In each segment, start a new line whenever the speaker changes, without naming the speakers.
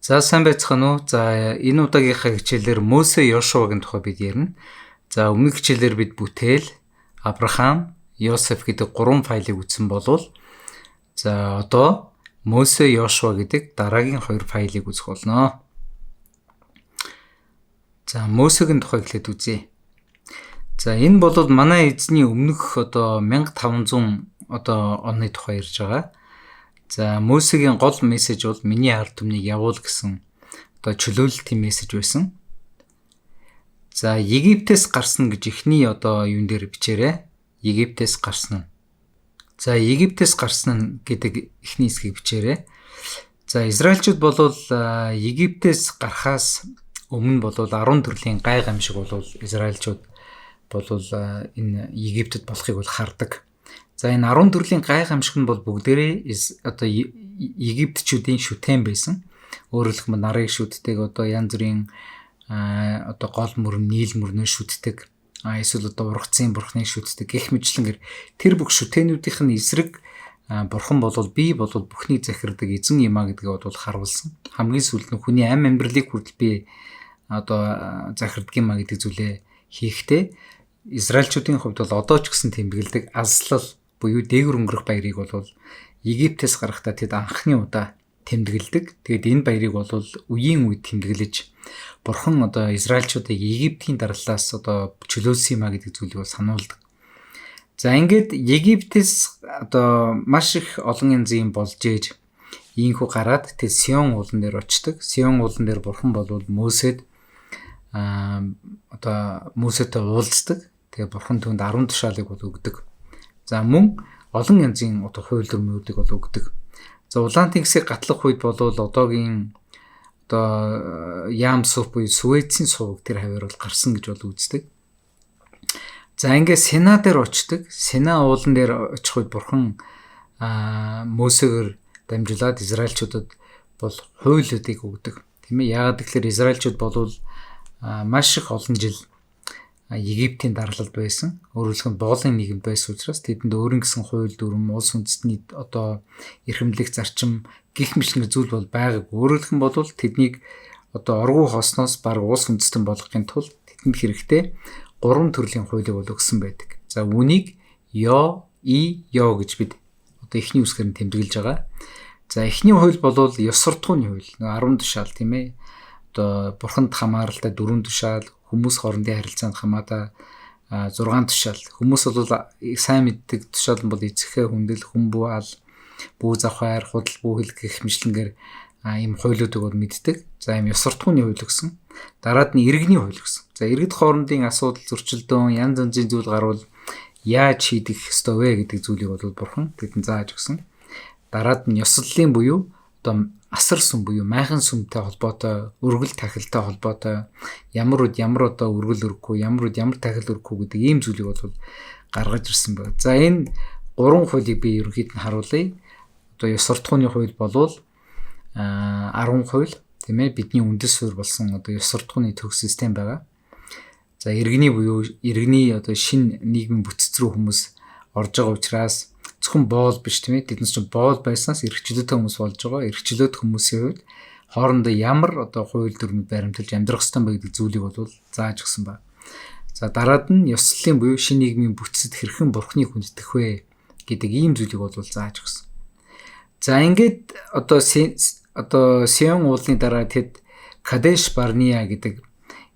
За сайн байцгаана уу? За энэ удаагийнхаа хичээлээр Мосе Йошуагийн тухай бид ярина. За өмнөх хичээлээр бид бүтээл, Авраам, Йосеф гэдэг гурван файлыг үзсэн болвол за одоо Мосе Йошуа гэдэг дараагийн хоёр файлыг үзэх болно. За Мосегийн тухай эхлээд үзье. За энэ бол манай эзний өмнөх одоо 1500 одоо оны тухай ярьж байгаа. За Мосегийн гол мессеж бол миний ард түмнийг явуул гэсэн одоо чөлөөлөлтийн мессеж байсан. За Египтээс гарсан гэж эхний одоо юун дээр бичээрэй. Египтээс гарсан. За Египтээс гарсан гэдэг эхний хэсгийг бичээрэй. За Израильчууд болвол Египтээс гарахаас өмнө болвол 10 төрлийн гай гамшиг болвол Израильчууд болвол энэ Египтэд болохыг бол хардаг. За энэ 10 төрлийн гай гамшиг нь бол бүгдээрээ одоо Египтчүүдийн шүтэн байсан. Өөрөөр хэлбэл нарыг шүтдэг, одоо янз бүрийн одоо гол мөрөн, нийл мөрнөө шүтдэг, эсвэл одоо ургацын бурхныг шүтдэг гэх мэтлэнгээр тэр бүх шүтээнүүдийнх нь эсрэг бурхан болвол би болвол бүхнийг захирдаг эзэн юм а гэдгийг бол харуулсан. Хамгийн сүүлд нь хүний амь амьдралыг хүртэл би одоо захирдаг юм а гэдэг зүйлээ хийхдээ Израильчүүдийн хувьд бол одоо ч гэсэн тэмдэглэдэг алслал буюу дээгүр өнгөрөх баярыг бол Египтээс гарахдаа тэд анхны удаа тэмдэглэдэг. Тэгээд энэ баярыг бол үеийн үед тэмдэглэж бурхан одоо Израильчуудыг Египтийн дарлаас одоо чөлөөлсөн юм а гэдэг зүйлийг бол сануулдаг. За ингээд Египтээс одоо маш их олон янзын болж ээж ийхүү гараад тэд Сион уулан дээр очдог. Сион уулан дээр бурхан болвол Мосед одоо Мосетэй уулздаг. Тэгээ бурхан түүнд 10 тушаалыг бол өгдөг. За мөн олон янзын одоо хууль дүрмүүдийг бол өгдөг. За улаан тэнгисийг гатлах үед болвол одоогийн одоо Ям сув буюу Суэцийн суваг тэр хаваар бол гарсан гэж бол үздэг. За ингээд Сина дээр очдог. Сина уулан дээр очих үед бурхан Мосегээр дамжуулаад Израильчуудад бол хуулиудыг өгдөг. Тийм ээ. Яагаад гэвэл Израильчууд болвол маш их олон жил Египтийн дарлалд байсан. Өөрөөр хэлбэл боолын нийгэмд байсан учраас тэдэнд өөрийн гэсэн хууль дүрэм, улс үндэстний одоо эрхэмлэх зарчим гих мэтлэг зүйл бол байгаагүй. Өөрөөр хэлэх бол тэднийг одоо оргуу хосноос баг улс үндэстэн болгохын тулд тэдэнд хэрэгтэй гурван төрлийн хуулийг бол өгсөн байдаг. За үүнийг Йо, И, Йо гэж бид одоо эхний үсгээр нь тэмдэглэж байгаа. За эхний хууль бол ёс суртахууны хууль. 10 тушаал тийм ээ. Одоо бурханд хамааралтай 4 тушаал, хүмүүс хоорондын харилцаанд хамаатай 6 тушаал. Хүмүүс бол сайн мэддэг тушаал нь бол эцэгхээ хүндэл, хүн бүү ал, бүү завхаар, худал бүү хэл гэх мэтлэнгээр ийм хуулиудыг бол мэддэг. За ийм ёс суртахууны хууль өгсөн. Дараад нь иргэний хууль өгсөн. За иргэд хоорондын асуудал, зөрчилдөөн, янз янзын зүйл гарвал яаж шийдэх ёстой вэ гэдэг зүйлийг бол бурхан тэдэнд зааж өгсөн. Дараад нь ёслолын буюу одоо асар сүм буюу майхан сүмтэй холбоотой, өргөл тахилтай холбоотой, ямар үед ямар одоо өргөл өргөхгүй, ямар үед ямар тахил өргөхгүй гэдэг ийм зүйлийг бол гаргаж ирсэн байна. За энэ гурван хуулийг би ерөнхийд нь харуулъя. Одоо ёс суртахууны хууль болвол 10 хууль, тийм ээ, бидний үндэс суурь болсон одоо ёс суртахууны төгс систем байгаа. За иргэний буюу иргэний одоо шинэ нийгмийн бүтц рүү хүмүүс орж байгаа учраас зөвхөн боол биш тийм ээ. Тэднес чинь боол байснаас эрх чөлөөтэй хүмүүс болж байгаа. Эрх чөлөөт хүмүүсийн хувьд хоорондоо ямар одоо хууль дүрмийг баримталж амьдрах ёстой бэ гэдэг зүйлийг бол зааж өгсөн байна. За дараад нь ёслолын буюу шинэ нийгмийн бүтцэд хэрхэн бурхныг хүндэтгэх вэ гэдэг ийм зүйлийг бол зааж өгсөн. За ингээд одоо Сион уулны дараа тэд Кадеш Барниа гэдэг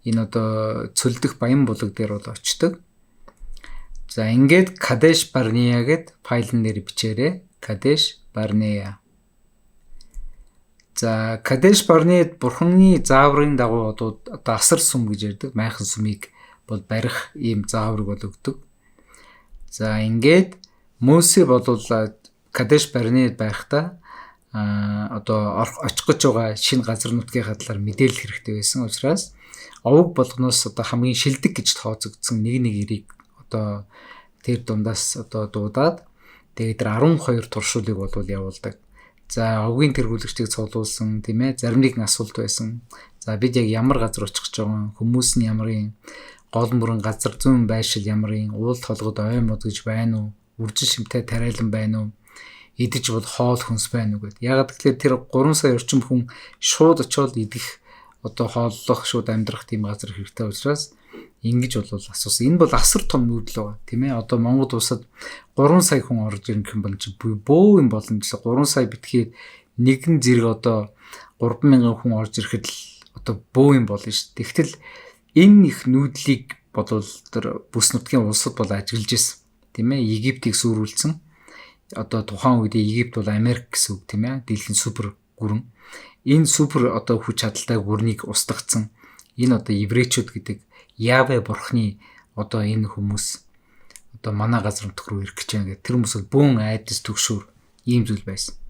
энэ одоо цөлдөх баян булаг дээр бол очдог. За ингээд Кадеш Барниа гэд файлн дээр бичээрэй. Кадеш Барниа. За Кадеш Барниад бурханы зааврын дагуу одоо асар сүм гэж ярьдаг. Майхан сүмийг бол барих ийм зааврыг бол өгдөг. За ингээд Мосе бол Кадеш Барниад байхдаа одоо очих гэж байгаа шинэ газар нутгийн талаар мэдээлэл хэрэгтэй байсан учраас овог болгоноос одоо хамгийн шилдэг гэж тооцогдсон нэг нэг эрийг одоо тэр дундаас одоо дуудаад тэгээд тэр 12 туршуулыг бол явуулдаг. За овгийн тэргүүлэгчдийг цуглуулсан тийм ээ, зарим нэгэн асуулт байсан. За бид яг ямар газар очих гэж байгаа, хүмүүс нь ямар юм, гол мөрөн газар зүүн байшил ямар юм, уул толгод ой мод гэж байна уу, үржин шимтэй тариалан байна уу? Идэж бол хоол хүнс байна уу гэд. Ягаад гэвэл тэр 3 сая орчим хүн шууд очиод идэх одоо хооллох шууд амьдрах тийм газар хэрэгтэй учраас ингэж бол асуусан. Энэ бол асар том нүүдэл байгаа, тийм ээ. Одоо Монгол улсад 3 сая хүн орж ирэх юм бол чи бөө юм боломжлоо. 3 сая битгээд нэгэн зэрэг одоо 3000 хүн орж ирэхэд л одоо бөө юм болно шүү дээ. Тэгтэл энэ их нүүдлийг болвол тэр бүс нутгийн улсад бол ажиглаж ирсэн. Тийм ээ. Египтийг сүрүүлсэн. Одоо тухайн үед Египт бол Америк гэсэн үг, тийм ээ. Дэлхийн супер гүрэн. Энэ супер одоо хүч чадалтай гүрнийг устгацсан. Энэ одоо еврейчүүд гэдэг Яве бурхны одоо энэ хүмүүс одоо манай газар нутг руу ирэх гэж байна гэх тэр хүмүүс бол бөөн айдас төгшөөр ийм зүйл байсан.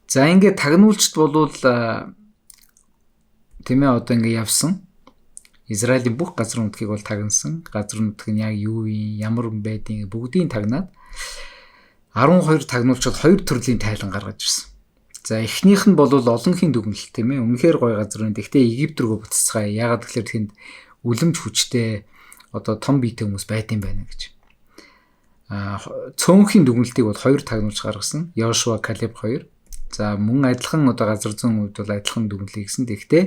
За ингээд тагнуулчд болвол тийм ээ одоо ингээд явсан. Израилийн бүх газар нутгийг бол тагнасан. Газар нутг нь яг юу юм, ямар юм байдгийг бүгдийг тагнаад 12 тагнуулчид хоёр төрлийн тайлан гаргаж ирсэн. За эхнийх нь бол олонхийн дүгнэлт, тийм ээ. Үнэхээр гоё газар байна. Гэхдээ Египт рүү буцацгаая. Яагаад гэхээр тэнд үлэмж хүчтэй одоо том биетэй хүмүүс байдсан байна гэж. Цөөнхийн дүгнэлтийг бол хоёр тагнуулч гаргасан. Йошуа, Калеб хоёр. За мөн адилхан одоо газар зүүн үед бол адилхан дүгнэлт хийсэн. Тэгэхдээ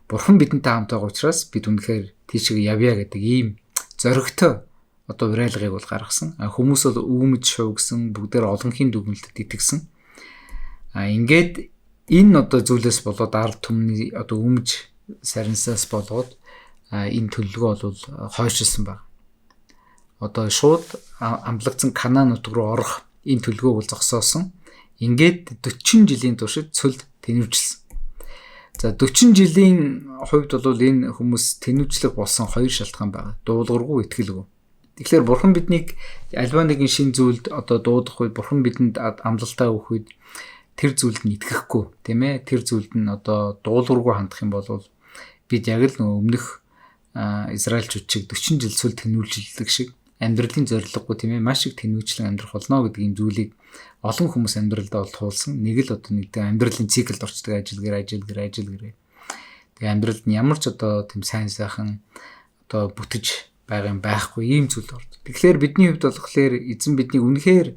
Бурхан бидэнтэй хамт байгаа учраас бид үнэхээр тийшээ явъя гэдэг ийм зоригтой одоо уриалгыг бол гаргасан. Хүмүүс бол өвмөд шуугсан, бүгдээр олонхийн дүгнэлтэд итгэсэн. Ингээд энэ одоо зүйлээс болоод ард түмний одоо өмж сарнисаас болоод энэ төлөвлөгөө бол хойшилсан байна. Одоо шууд амлагдсан Канаан нутг руу орох энэ төлөвлөгөөг бол зогсоосон. Ингээд 40 жилийн туршид цөлд тэнэвжилсэн. За 40 жилийн хувьд бол энэ хүмүүс тэнэвчлэг болсон хоёр шалтгаан байна. Дуулуургүй, итгэлгүй. Тэгэхээр бурхан биднийг альва нэгэн шин зүйлд одоо дуудах үед, бурхан бидэнд амлалтаа өгөх үед тэр зүйлд нь итгэхгүй, тийм ээ? Тэр зүйлд нь одоо дуулуургүй хандах юм бол бид яг л нөгөө өмнөх Израильчууд шиг 40 жил цөл тэнүүлжлдэг шиг амьдралын зорилгогүй, тийм ээ, маш их тэнүүчлэн амьдрах болно гэдэг ийм зүйлийг олон хүмүүс амьдралдаа бол туулсан. Нэг л одоо нэг амьдралын циклд орчдөг, ажил гэр, ажил гэр, ажил гэр. Тэгээ амьдралд нь ямар ч одоо тийм сайн сайхан одоо бүтэж байгаа юм байхгүй ийм зүйл ордог. Тэгэхээр бидний хувьд болохоор эзэн биднийг үнэхээр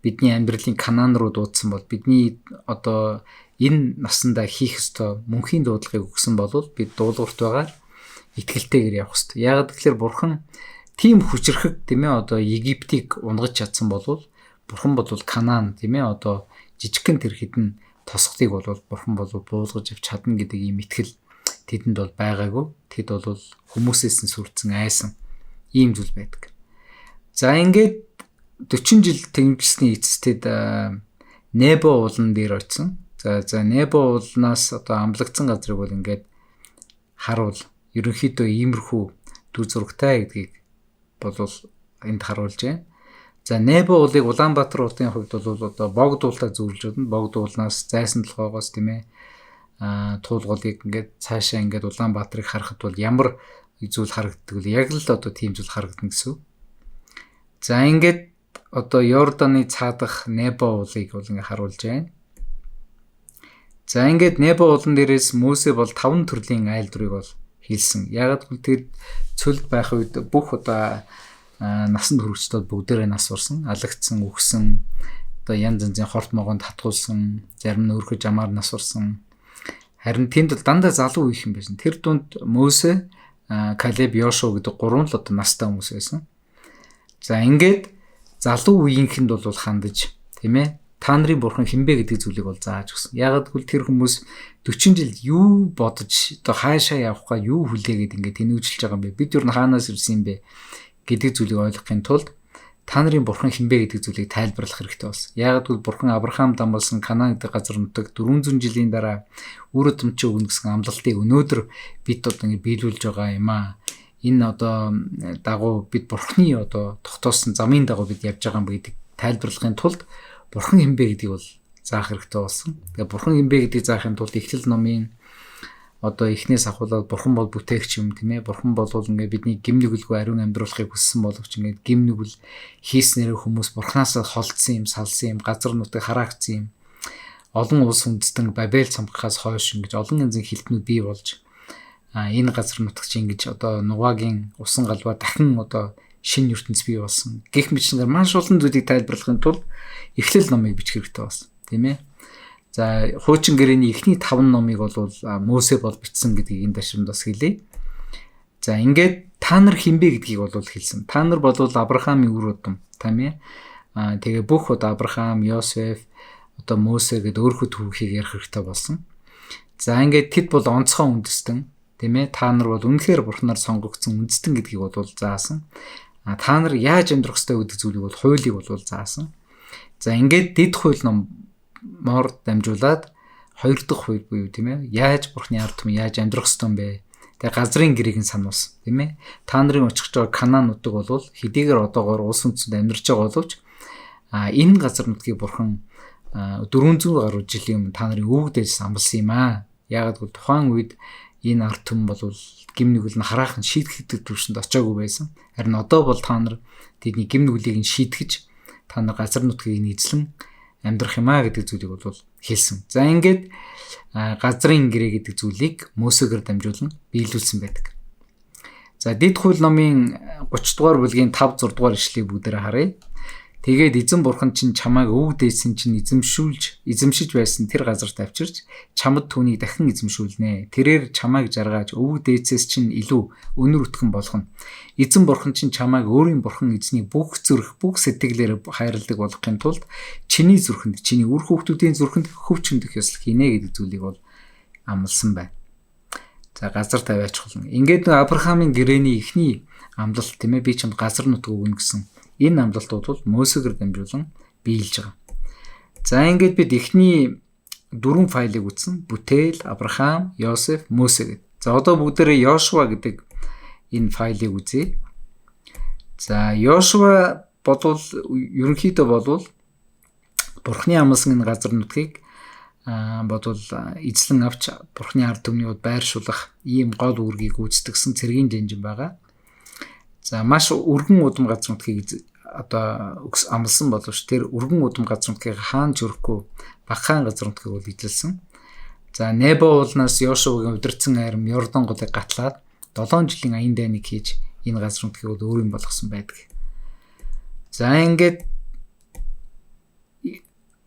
бидний амьдралын Канаан руу дуудсан бол бидний одоо энэ насандаа хийх ёстой мөнхийн дуудлагыг өгсөн бол бид дуулуурт байгаар итгэлтэйгээр явах ёстой. Яагаад гэвэл бурхан тийм хүчрхэг, тийм ээ, одоо Египтийг унгаж чадсан бол бурхан бол Канаан, тийм ээ, одоо жижигхэн тэр хідэн тосгодыг бол бурхан бол буулгаж авч чадна гэдэг ийм итгэл тэдэнд бол байгаагүй. Тэд бол хүмүүсээс нь сүрдсэн, айсан ийм зүйл байдаг. За ингээд 40 жил тэмдэглэсний эцэс тэд Небо уулан дээр очисон. За Небо уулнаас одоо амлагдсан газрыг бол ингээд харуул ерөнхийдөө иймэрхүү дүр зурагтай гэдгийг бол энд харуулж байна. За Небо уулыг Улаанбаатар хотын хувьд бол одоо Богдуултаа зөвлөж байна. Богдуулнаас зайсан толгоогоос, тийм ээ, туулгуулыг ингээд цаашаа ингээд Улаанбаатарыг харахад бол ямар зүйл харагддаг вэ? Яг л одоо тийм зүйл харагдана гэсэн. За ингээд одоо Йорданы цаадах Небо уулыг бол ингээд харуулж байна. За ингээд Небо уулан дээрээс Мөсө бол 5 төрлийн айлдварыг бол хийлсэн. Яагаад гэвэл тэр цөлд байх үед бүх одоо насанд хүрэгчдүүд бүгдээрээ нас урсан, алагдсан, үхсэн, одоо янз янзын хорт могоонд хатгуулсан, зарим нь өрхөж амаар нас урсан. Харин тэнд бол дандаа залуу үеийнхэн юм байсан. Тэр дунд Мөсө, Калеб, Йошуа гэдэг гурван л одоо настай хүмүүс байсан. За ингээд залуу үеийнхэнд бол хандаж, тийм ээ, та нарын бурхан хинбэ гэдэг зүйлийг бол зааж өгсөн. Яагаад гэвэл тэр хүмүүс 40 жил юу бодож одоо хаашаа явах га юу хүлээгээд ингээд тэнүүжилж байгаа юм бэ? Бид юу хаанаас ирсэн юм бэ гэдэг зүйлийг ойлгохын тулд та нарын бурхан хинбэ гэдэг зүйлийг тайлбарлах хэрэгтэй болсон. Яагаад гэвэл бурхан Авраам дамбалсан Канаан гэдэг газар нутаг 400 жилийн дараа үр удамчин өгнө гэсэн амлалтыг өнөөдөр бид одоо ингэ биелүүлж байгаа юм аа. Энэ одоо дагуу бид бурхны одоо тогтоосон замын дагуу бид явж байгаа юм гэдэг тайлбарлахын тулд бурхан хинбэ гэдгийг бол заах хэрэгтэй болсон. Тэгээ бурхан хинбэ гэдгийг заахын тулд Эхлэл номын одоо эхнээс ахуулаад бурхан бол бүтээгч юм, тийм ээ. Бурхан бол ингээ бидний гим нүгэлгүй ариун амьдруулахыг хүссэн боловч ингээ гим нүгэл хийснээр хүмүүс бурханаас холдсон юм, салсан юм, газар нутаг хараагдсан юм. Олон улс үндэстэн Бабель цамхахаас хойш ингэж олон янзын хилтнүүд бий болж энэ газар нутаг чи ингэж одоо нугаагийн усан галбаа дахин одоо Шинэ ертөнц бий болсон. Гэх мэтчилэнгээр маш олон зүйлийг тайлбарлахын тулд Эхлэл номыг бичих хэрэгтэй болсон, тийм ээ. За хуучин гэрээний эхний 5 номыг бол Мөсө бол бичсэн гэдгийг энэ ташрамд бас хэлье. За ингээд та нар хэн бэ гэдгийг бол хэлсэн. Та нар бол Авраамийн үр удам, тийм ээ. Тэгээ бүх одоо Авраам, Йосеф, одоо Мөсө гэдээ өөрхөө түүхийг ярих хэрэгтэй болсон. За ингээд тэд бол онцгой үндэстэн, тийм ээ. Та нар бол үнэхээр бурхнаар сонгогдсон үндэстэн гэдгийг бол заасан. Та нар яаж амьдрах ёстой гэдэг зүйлийг бол хуулийг бол заасан. За ингээд дэд хууль номоор дамжуулаад хоёр дахь хууль буюу тийм ээ яаж бурхны ард түмэн яаж амьдрах ёстой юм бэ? Тэгээ газрын гэрээг нь сануулсан, тийм ээ. Та нарын очих гэж байгаа Канаан нутаг бол хэдийгээр одоогоор улс үндэстэнд амьдарч байгаа боловч энэ газар нутгийг бурхан 400 гаруй жилийн өмнө та нарын өвөг дээжс амласан юм аа. Яагаад гэвэл тухайн үед энэ ард түмэн бол гим нүгэл нь хараахан шийтгэдэг түвшинд очиагүй байсан. Харин одоо бол та нар тэдний гим нүглийг нь шийтгэж та нар газар нутгийг нь эзлэн амьдрах юм аа гэдэг зүйлийг бол хэлсэн. За ингээд газрын гэрээ гэдэг зүйлийг Мөсөгөр дамжуулан биелүүлсэн байдаг. За Дэд хууль номын 30 дугаар бүлгийн 5 6 дугаар ишлэгийг бүгдээрээ харъя. Тэгээд эзэн бурхан чинь чамайг өвөг дээдсэн чинь эзэмшиж байсан тэр газарт авчирч чамд түүнийг дахин эзэмшүүлнэ. Тэрээр чамайг жаргааж өвөг дээдсээс чинь илүү өнөр өтгөн болгоно. Эзэн бурхан чинь чамайг өөрийн бурхан эзний бүх зүрх, бүх сэтгэлээр хайрладаг болгохын тулд чиний зүрхэнд, чиний үр хүүхдүүдийн зүрхэнд хөв чөмдөх ёслол хийнэ гэдэг зүйлийг бол амласан байна. За газар тавиач болно. Ингээд нэг Авраамийн гэрээний эхний амлалт, тийм ээ, би чамд газар нутаг өгнө гэсэн энэ амлалтууд бол Мөсөгөр дамжуулан биелж байгаа. За ингээд бид эхний дөрвөн файлыг үзсэн. Бүтээл, Авраам, Йосеф, Мөсө гэдэг. За одоо бүгдээрээ Йошуа гэдэг энэ файлыг үзье. За Йошуа болвол ерөнхийдөө болвол Бурхны амласан энэ газар нутгийг бодвол эзлэн авч Бурхны ард түмнийг байршуулах ийм гол үүргийг гүйцэтгэсэн цэргийн жанжин байгаа. За маш өргөн удам газар нутгийг одоо амласан боловч тэр өргөн удам газар нутгийг хаан ч өрөхгүй багахан газар нутгийг бол эзэлсэн. За Небо уулнаас Йошуагийн удирдсан арим Йордан голыг гатлаад 7 жилийн аян дайныг хийж энэ газар нутгийг бол өөрийн болгосон байдаг. За ингээд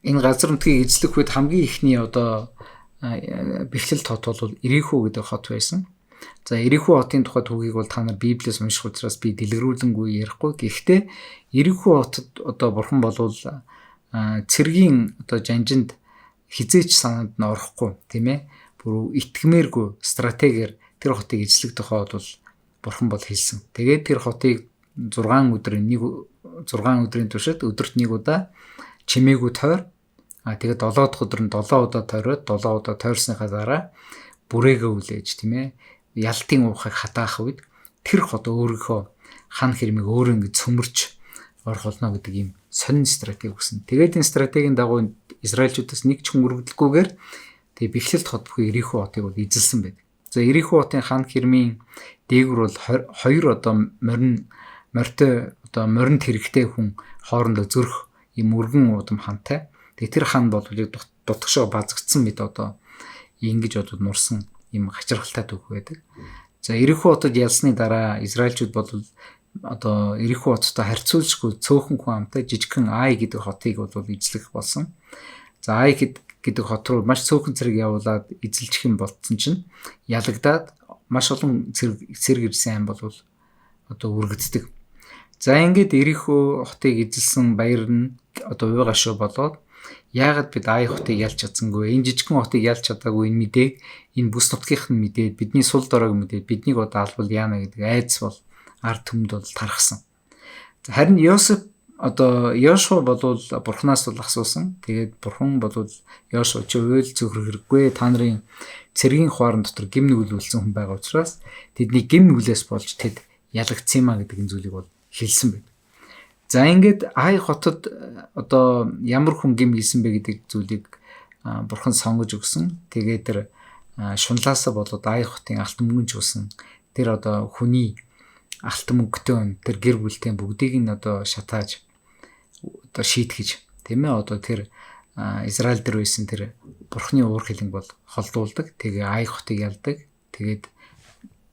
энэ газар нутгийг эзлэх үед хамгийн эхний одоо бэхлэлт хот бол Ирихүү гэдэг хот байсан. За Ирихүү хотын тухай түүхийг бол та нар Библиэс унших учраас би дэлгэрүүлэнгүй ярихгүй. Гэхдээ Ирихүү хотод одоо бурхан болвол цэргийн одоо жанжинд хизээч санаанд нь орохгүй, тийм ээ. Бүр итгэмээргүй стратегиэр тэр хотыг эзлэх тухай бол бурхан бол хэлсэн. Тэгээд тэр хотыг 6 өдрийн туршид өдөрт нэг удаа чимээгүй тойр. Тэгээд 7 дахь өдөр нь 7 удаа тойроод 7 удаа тойрсныхаа дараа бүрээгээ үлээж, тийм ээ. Ялтын уухыг хатаах үед тэр хот өөрийнхөө хан хэрмийг өөрөө ингэ цөмөрч орох болно гэдэг ийм сонин стратеги өгсөн. Тэгээд энэ стратегийн дагуу Израильчуудаас нэг ч хүн өргөдөлгүйгээр тэгээ бэхлэлт хот бүхий Ирихүү хотыг бол эзэлсэн байдаг. За Ирихүү хотын хан хэрмийн дээгүр бол хоёр одоо морин одоо моринд хэрэгтэй хүн хоорондоо зөрөх ийм өргөн удам хантай. Тэгээ тэр хан бол дутагшоо базагдсан мэт одоо ингэж одоо нурсан ийм хачирхалтай түүх байдаг. За Ирихүү хотод ялсны дараа Израильчууд бол одоо Ирихүү хоттой харьцуулшгүй цөөхөн хүн амтай жижигхэн Ай гэдэг хотыг бол эзлэх болсон. За Ай гэдэг хот руу маш цөөхөн цэрэг явуулаад эзэлчих юм болцсон чинь ялагдаад маш олон цэрэг ирсэн ам бол одоо үргэлждэг. За ингээд Ирихүү хотыг эзэлсэн баяр нь одоо уй гашуу болоод яагаад бид Ай хотыг ялж чадсангүй, энэ жижигхэн хотыг ялж чадаагүй энэ мэдээг энэ бүс нутгийнх нь мэдээд бидний сул доройг мэдээд биднийг одоо албал яана гэдэг айдас бол ард түмэнд бол тархсан. За харин Йосеф одоо Йошуа болвол бурхнаас бол асуусан. Тэгээд бурхан болвол Йошуа чи уйл цөхрөх хэрэггүй. Та нарын цэргийн хуаран дотор гим нүгэл үлдсэн хүн байгаа учраас тэдний гим нүглээс болж тэд ялагдсан юм а гэдэг энэ зүйлийг бол хэлсэн байна. За ингээд Ай хотод одоо ямар хүн гим хийсэн бэ гэдэг зүйлийг бурхан сонгож өгсөн. Тэгээд тэр шунлаасаа болоод Ай хотын алт мөнгөн чуулсан. Тэр одоо хүний алт мөнгөтэй тэр гэр бүлтэй бүгдийг нь одоо шатааж одоо шийтгэж, тийм ээ, одоо тэр Израиль дээр байсан тэр бурхны уур хилэнг бол холдуулдаг. Тэгээ Ай хотыг ялдаг. Тэгээд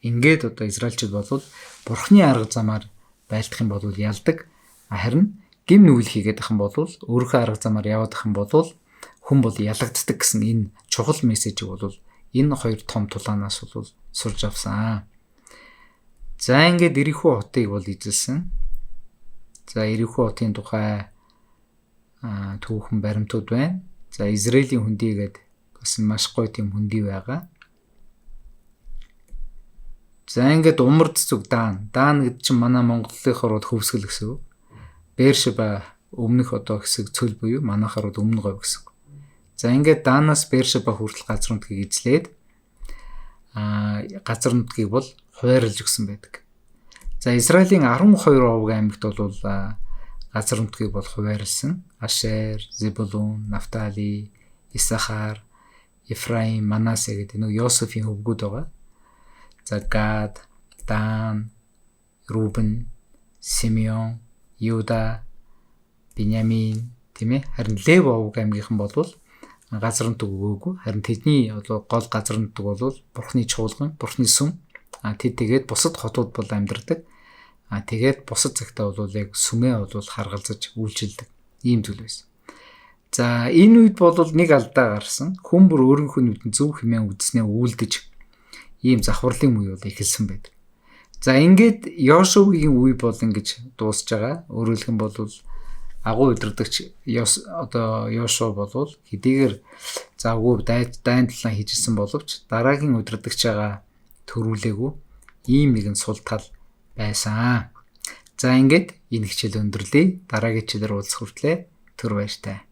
ингээд одоо Израильчууд болвол бурхны арга замаар байлдах юм бол ялдаг. Харин гим нүгэл хийгээд ах юм бол өөрийнхөө арга замаар яваад ах юм бол хүн бол ялагддаг гэсэн энэ чухал мессежийг бол энэ хоёр том тулаанаас бол сурж авсан. За ингээд Ирихүү хотыг бол эзэлсэн. За Ирихүү хотын тухай түүхэн баримтууд байна. За Израилийн хөндий гээд бас маш гоё тийм хөндий байгаа. За ингээд умард зүг Даан. Даан гэдэг чинь манай монголынхоор бол хөвсгөл гэсэн үг. Бершеба өмнөх одоо хэсэг цөл буюу манайхаар бол өмнө говь гэсэн. За ингээд Даанаас Бершеба хүртэл газар нутгийг эзлээд газар нутгийг бол хуваарлаж өгсөн байдаг. За Израилийн 12 овог аймагт бол газар нутгийг бол хуваарлсан. Ашер, Зебулун, Нафтали, Исахар, Ефраим, Манасе гэдэг нэг Йосефийн хөвгүүд байгаа. За Гад, Дан, Рубен, Симеон, Юда, Биньямин тийм ээ. Харин Лев овог аймгийнхан бол газар нутаг өгөөгүй. Харин тэдний одоо гол газар нутаг бол Бурхны чуулган, Бурхны сүм. Тэд тэгээд бусад хотууд бол амьдардаг. Тэгээд бусад цагтаа бол яг сүмээ бол харгалзаж үйлчилдэг ийм зүйл байсан. За энэ үед бол нэг алдаа гарсан. Хүн бүр өөрийнхөө нүдэнд зөв хэмээн үзснээ үйлдэж ийм завхарлын үе бол эхэлсэн байдаг. За ингээд Йошуагийн үе бол ингэж дуусж байгаа. Өөрөөр хэлэх юм бол агуу удирдагч одоо Йошуа болвол хэдийгээр завгүй дайн тулаан хийжсэн боловч дараагийн удирдагчаагаа төрүүлээгүй ийм нэгэн сул тал байсан. За ингээд энэ хичээл өндөрлөе. Дараагийн хичээлээр уулзах хүртлээр түр баяртай.